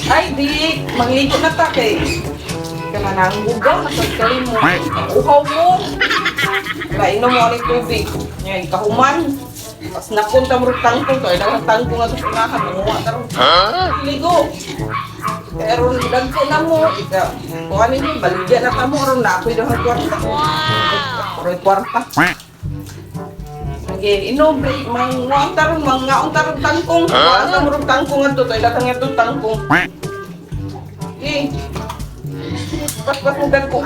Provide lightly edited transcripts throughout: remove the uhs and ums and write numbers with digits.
Ay, di. Mangligo na ta kay. Kana nang bugaw, nasad mo. Uhaw mo. Kainom mo ulit tubig. Ngayon, kahuman. Pas napunta mo rin tangkong to. Ay, daw tangkong nga sa punahan. Manguha ta ron. Ligo. Pero dagko na mo. Ika, kung ano yun, baligya na ta mo. Aron na ako'y daw ang kwarta. Wow! Aro'y kwarta. Sige, inom, manguha ta ron, mangaon ta ron tangkong. Huh? Ta mo ron tangkong nga to. Ay, datang nga to tangkong. Eh, pas-pas mo dagko.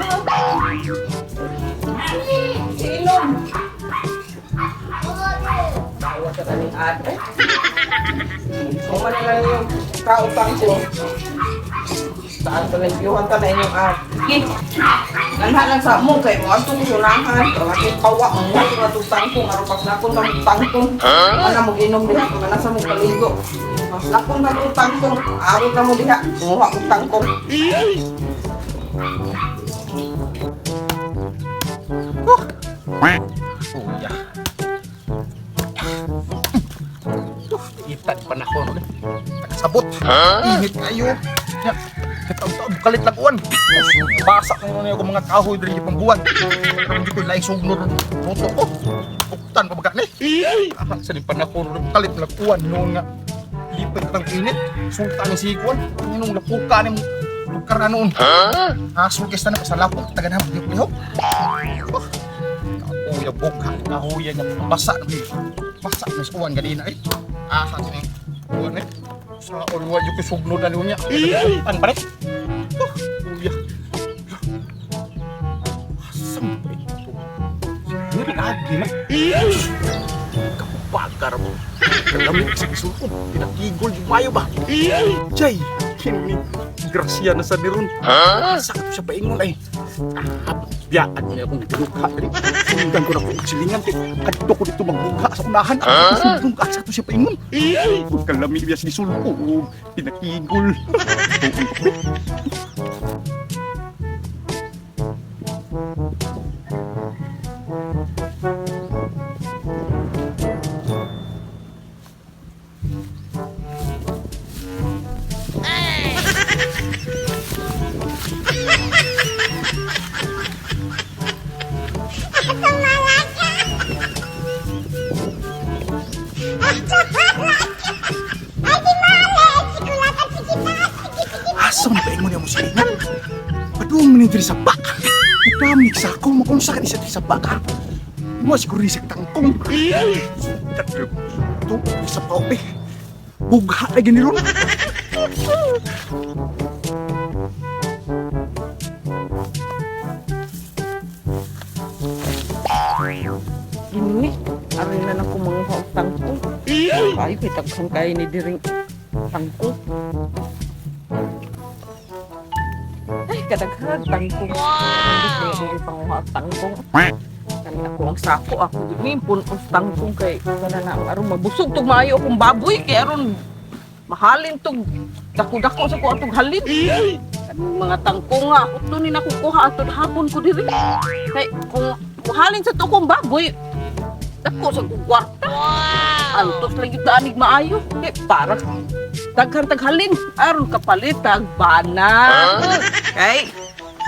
Inom. Tawa sa kaning ate. Kung man lang yung kautang ko. Saan sa limpyuhan ta na inyong ate. Sige. Lanha lang sa mo kay mo adto ko sunahan. Kay kawa mo mo nga itong tangkong aron pas nakon ka mong tangkong. Ana mo ginom diha kana sa mo kaligo. Pas nakon ka mong tangkong, awit na mo diha. Kumuha kong tangkong. Uya. Itan panahon. Nagsabot. Init kayo. Ya, kataon-taon kalit lang uwan. Basa kayo na ako mga kahoy diri pang buwan. Pero hindi ko laing sugnor luto ko. Buktan pa baga ni. Ah, sa ning panahon kalit lang uwan noon nga. Lipad ang init. Sulta ni sikuan. Nung lapuka ni lugar na noon. Asul kaysa na sa lapok taga na lihok. Oh. Kahoy bukha, kahoy nga basa na basa na sa uwan ganina eh. Asa sini uwan eh. Sa uwan yung sugnod na niya. An pare. Oh, uya. Asam pa ito. Sige, lagi na. Kapubakar mo. Kalamit sa isuob. Pinakigol yung mayo ba? Jay, kini Gracia na sa diron. Asa ka to siya paingon ay. Ah, biyaan niya akong bugha diri. Sundan ko na kung silingan kay kadto ko dito magbugha sa unahan. Ako sundong ka sa to siya paingon. Kalami biya si sulko. Pinakigol. Asa man paingon niya mo silingan? Padung man diri sa bak. Nagdam ni sa ako makunsa ka ni sa diri sa bak ha. Mo siguro ni sa tangkong. To sa paupi. Bugha lagi ni ron. Gini, aron na lang ko manguha og tangkong. Kayo kay taghan kayo ni diring tangkong. Ay, kadaghan tangkong. Wow! Dili panguha og tangkong. Kani ako ang sako ako gid ni og tangkong kay kana na aron mabusog tug maayo akong baboy kay aron mahalin tug dako-dako sa ko atong halin. Kanang mga tangkong nga ako to ni nakukuha atong hapon ko diri. Kay kung mahalin sa to akong baboy, dako sa kong kwarta. Antos lang yung daanig maayo. Kay para daghan taghalin aron kapalit tag bana. Kay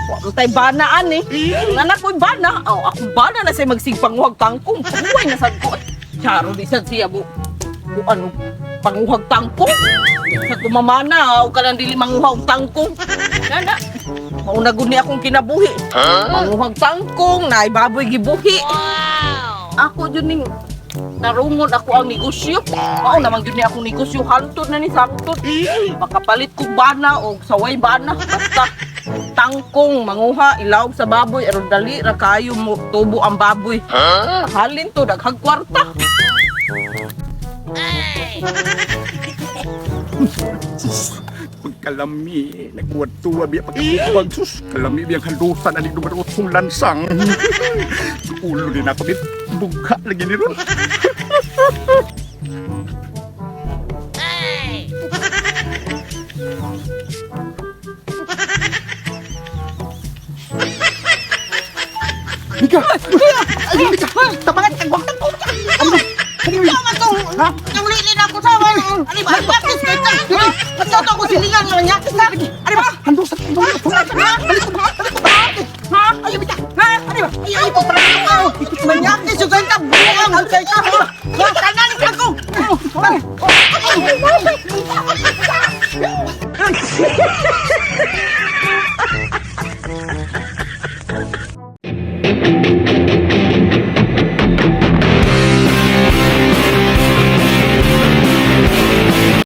wa man tay banaan eh. Ang anak ko'y bana. Oh, akong bana na siya magsigpanguhag tangkong. Panguhay na sad ko. Charo di sad siya bu. Bu ano panguhag tangkong. Sa kumamana o kanang dili manguhag tangkong. Nana. Mauna gud ni akong kinabuhi. Manguhag tangkong, naay baboy gibuhi. Ako jud ning tarungon ako ang negosyo. Mao naman jud ni akong negosyo hantod na ni sangtod. Makapalit kog bana og saway bana basta tangkong manguha ilawom sa baboy aron dali ra kayo mo tubo ang baboy. Halin to daghang kwarta. Sus, pagkalami, nagkuwad-tuwa biya pagkakubag. Sus, kalami biyang handusan, anig dumarutong lansang. Ulo din ako bit, bugha lagi ni ron. Mika! Ay, Mika! Tabangan kang wag tangkong! Ano ba? Tama tong ang lilin ako sa ano ba? Bakit kay ta? Pagkato ako silingan nga niya. Ano ba? Handusan! Handusan! Dali ko ba? Dali ko ba? Ha? Ay, bita. Ha? Ano ba? Ay, ay, po pala. Manyakis yung kanta buang kay ta. Ha? Tanan ka ko.